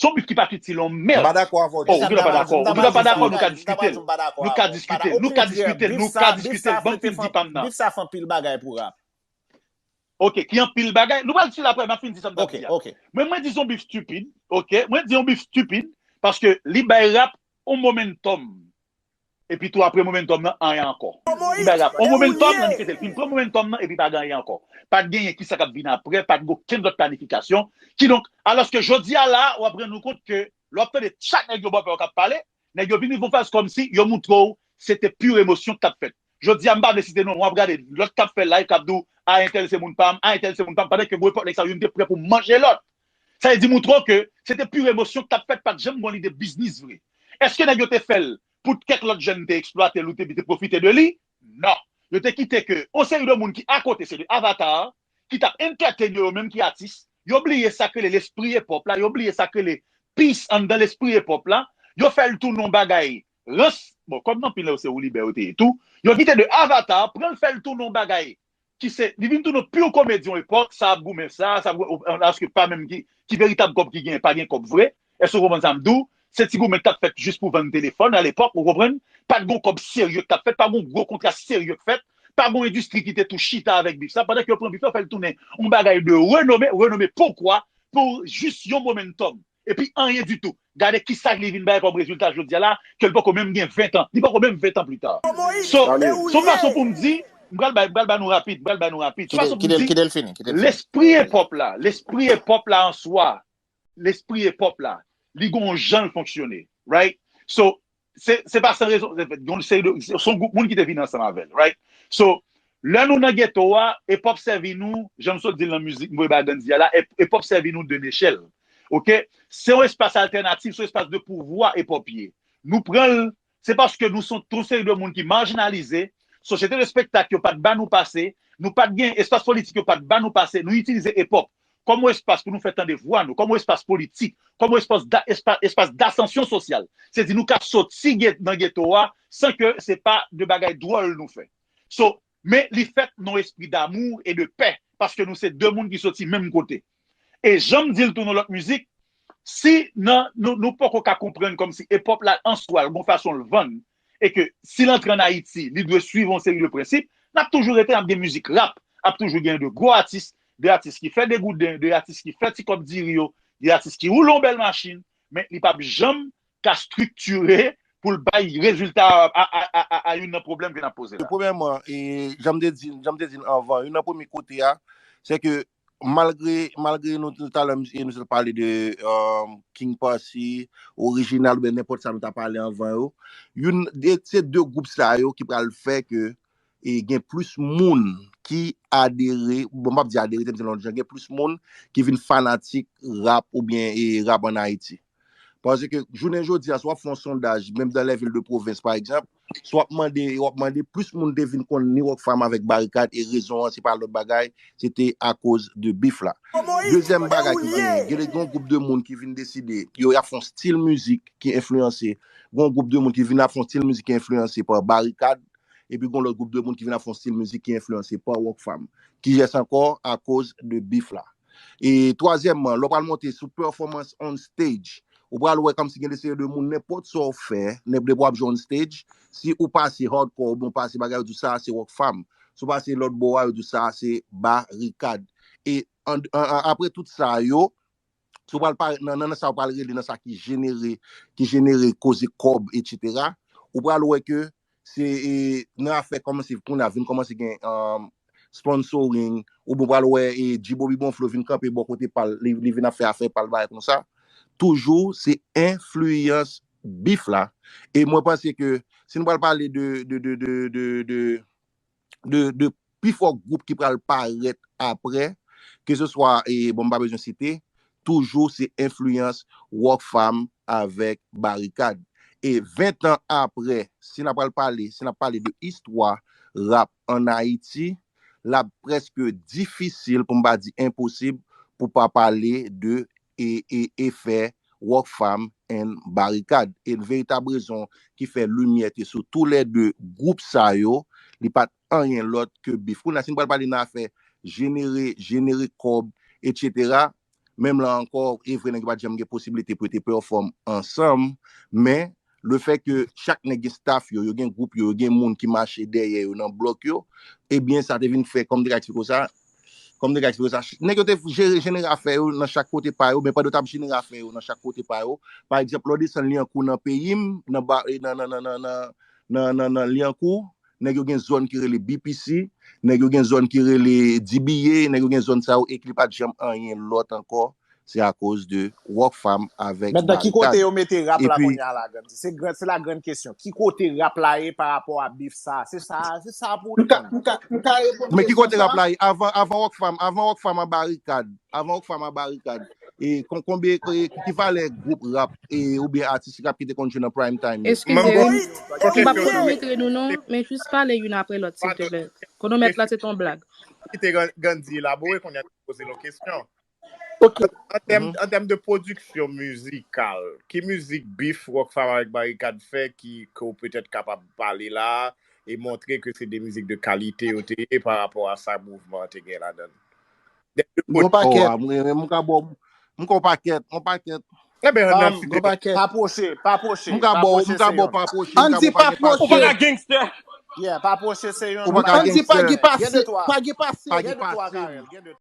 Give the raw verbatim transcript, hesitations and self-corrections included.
Se yon bif ki pa t itil yon mèd. M pa dakò avè w. Oh, ou genlè pa dakò. Ou genlè pa dakò, nou ka diskite. Nou ka diskite, nou ka diskite, nou ka diskite. Ban m fin di pa m nan. Bif sa fè anpil bagay pou rap. Ok, ki anpil bagay. Nou pral diskite apre, m ap fin di sa m t ap di a. Men mwen di se yon bif stupid, ok? Mwen di yon bif stupid, paske li bay rap yon momentum. Epi tou apre momentum nan, anyen ankò. Li bay rap yon momentum, nan li kite l fin pran momentum nan, epi pa gen anyen ankò. Pa t genyen kisa k ap vin apre, pa t gen okenn lòt planifikasyon. Kidonk, alòske jodi a la, w ap rann ou kont ke lè w ap tande chak nèg yo bò pè w k ap pale, nèg yo vin rive yon faz kòmsi yo montre w se te pure emosyon k t ap fèt. Jodi a, m pa vle site non, w ap gade lòt k ap fè live, k ap di w, a, entèl se moun pa m, a, entèl se moun pa m, pandan ke gwo epòk nèg sa yo, youn te prè pou manje lòt. Sa vle di montre w ke se te pure emosyon k t ap fèt, pa t janm gen yon lide biznis vre. Èske nèg yo te fè l pou kèk lòt jèn te eksplwate l ou te, te pwofite de li? Non. Yo te kite ke yon seri de moun ki akote, se de avatar, ki t ap entertain yo, yo menm ki atis, yo bliye sa k rele lespri epòp la, yo bliye sa k rele peace anndan lespri epòp la, yo fè l tounen yon bagay rans, bon, kòm nan anpil lè yo se woulibè yo te ye tou, yo kite de avatar, pran l fè l tounen yon bagay ki se, li vin tounen yon pure komedi yon epòk, sa ap goumen sa, sa ap goumen, alòske pa menm ki, ki veritab kòb ki genyen, pa gen kòb vre. Èske w konprann sa m di w? Se ti goumen k t ap fèt jis pou vann telefòn alepòk, ou konprann? Pa t gen yon kòb serye k t ap fèt, pa gen yon gwo kontra serye k fèt, pa gen yon endistri ki te tou chita avèk bif sa, pandan ke yo pran bif la, yo fè l tounen yon bagay de renome, renome poukwa? Pou jis yon momentum. Epi anyen ditou. Gade kisa li vin bay kòm rezilta jodi a la, ke l poko menm gen ven tan. Li poko menm ven tan pita. So, se yon fason pou m di, m pral bay, m pral bay nou rapid, m pral bay nou rapid. Se yon fason pou m di, lespri epòp la, lespri epòp la an swa, lespri epòp la, li gon yon jan l fonksyone, right? So, se, se pa san rezon, se fèt, gon seri de, se yon gwoup moun ki te vin ansanm avè l, right? So, lè nou nan geto a, epòp sèvi nou, jan m sot di l nan mizik, m voye ba Gandhi a la, ep-, epòp sèvi nou de nechèl, ok? Se yon espas altènatif, se yon espas de pouvwa epòp ye. Nou pran l, se paske nou se yon seri de moun ki majinalize, sosyete de spektak yo pa t ba nou pase, nou pa t gen, espas politik yo pa t ba nou pase, nou itilize epòp kòm yon espas pou nou fè tande vwa nou, kòm yon espas politik, kòm yon espas da-, espa-, espas dasansyon sosyal. Se di nou ka soti ge-, nan geto a san ke se pa de bagay dwòl nou fè. So, men li fèt nan espri damou e de pè, paske nou se de moun ki soti menm kote. E jan m di l tou nan lòt mizik, si nan, nou, nou poko ka konprann kòmsi epòp la an swa l gon fason l vann, e ke si l antre ann Ayiti, li dwe swiv yon seri de prensip, n ap toujou rete, n ap gen mizik rap, ap toujou gen de gwo atis, de atis ki fè degouden, de atis ki fè ti kòb diri yo, de atis ki woule yon bèl machin, men li p ap janm ka estriktire pou l bay rezilta a, a, a, a, a, a youn nan pwoblèm ke n ap poze la. Premyèman, e, jan m te di, jan m te di anvan, youn nan premye kote a, se ke malgre, malgre nou, nou talè, e nou te pale de um, King Posse, Original, oubyen nenpòt sa nou ta pale anvan yo, youn, de, se de gwoup sa yo ki pral fè ke e gen plis moun ki adere, bon, m p ap di adere, te m di lòt jan, gen plis moun ki vin fanatik rap oubyen e rap ann Ayiti. Paske jounen jodi a, si w ap fè yon sondaj, menm dans les villes de province, pa egzanp, si w ap mande, w ap mande plis moun te vin konn ni Rockfam avèk Barikad, e rezon an, se pa lòt bagay, se te akoz de bif la. Dezyèm bagay ki genyen, gen, gen yon gwoup de moun ki vin deside, yo, y ap fè yon stil mizik ki enfliyanse, gen yon gwoup de moun ki vin ap fè yon stil mizik ki enfliyanse pa Barikad, epi gen lòt gwoup de moun ki vin ap fè yon stil mizik ki enfliyanse pa Rockfam. Kiyès ankò? Akoz de bif la. E twazyèmman, lè w pral monte sou performance on stage, ou pral wè kòmsi gen de seri de moun, nenpòt sa w fè, nenpòt w ap jwe on stage, si ou pase hardcore oubyen ou pase bagay, yo di w sa a se Rockfam. Si w pase lòt bò a, yo di w sa a se Barikad. E an, an, an, apre tout sa yo, si w pral parèt nan, nan, nan sa w pral rele, nan sa ki jenere, ki jenere koze kòb, etsetera, ou pral wè ke se, e, nan afè kòmanse kounye a vin kòmanse gen, um, sponsoring, oubyen w pral wè, e, G-Bobby Bonflo vin kanpe bò kote pa l, li, li vin ap fè afè pa l, bagay konsa. Toujou, se enfliyans bif la. E mwen panse ke si nou pral pale de, de, de, de, de, de de, de pi fò gwoup ki pral parèt apre, ke se swa, e, bon, m pa bezwen site, toujou se enfliyans Rockfam avèk Barikad. E ven tan apre, si n ap pral pale, si n ap pale de istwa rap ann Ayiti, l ap prèske difisil, pou m pa di enposib, pou pa pale de e, e, efè Rockfam and Barikad. E veritab rezon ki fè limyè te sou toulède gwoup sa yo, li pa t anyen lòt ke bif. Kounye a, si n pral pale nan afè jenere, jenere kòb, etsetera, Menm la ankò, e vre nèg yo pa t janm gen posiblite pou yo te pèfòm ansanm, men le fait que chak nèg gen staff yo, yo gen gwoup yo, yo gen moun ki mache dèyè yo nan blòk yo, ebyen sa te vin fè, kòm m te ka eksplike w sa, kòm m te ka eksplike w sa, nèg yo te jere, jenere afè yo nan chak kote pa yo, men pandan yo t ap jenere afè yo nan chak kote pa yo, pa egzanp, lè w desann Lyankou nan peyi m, nan, ba, nan, nan, nan, nan, nan, nan, nan, nan Lyankou, nèg yo gen zòn ki rele B P C, nèg yo gen zòn ki rele D B A, nèg yo gen zòn sa yo, e ki li pa t janm anyen lòt ankò, se akoz de Rockfam avèk Barikad. Mentnan, ki kote yo mete rap la kounye a la, Grandy? Se gran, se la grann kesyon. Ki kote rap la ye pa rapò a bif sa? Se sa, se sa pou nou tann. M ka, m ka, m ka reponn kesyon sa. Men ki kote rap la ye? Avan, avan Rockfam, avan Rockfam a Barikad, avan Rockfam a Barikad, e kon, konbyen, e ki valè gwoup rap e oubyen atis rap ki te konn jwe nan prime time yo? Eskize, wi. M p ap konometre nou non, men jis pale youn apre lòt, silteplè. Konomèt la, se t on blag. Kite Grandy elabore, kounye a poze l yon kesyon. Ok. An tèm, an tèm de pwodiksyon mizikal, ki mizik bif Rockfam avèk Barikad fè ki, ke w petèt kapab pale la e montre ke se de mizik de kalite yo te ye pa rapò a sa mouvman an te gen ladan l? Gon pakèt. Oh, mwen, mwen, m ka ba w, m ka w pakèt, yon pakèt. Eben, ann nan site. Gon pakèt. Pa pwoche, pa pwoche. M ka ba w, m ka ba w pa pwoche, m ka ba w pakèt. Andy, pa pwoche. Ou pa ka gangster. Yeah, pa pwoche, se yon. Ou pa ka gangster. Andy, pa gen pase, pa gen pase. Pa gen pase.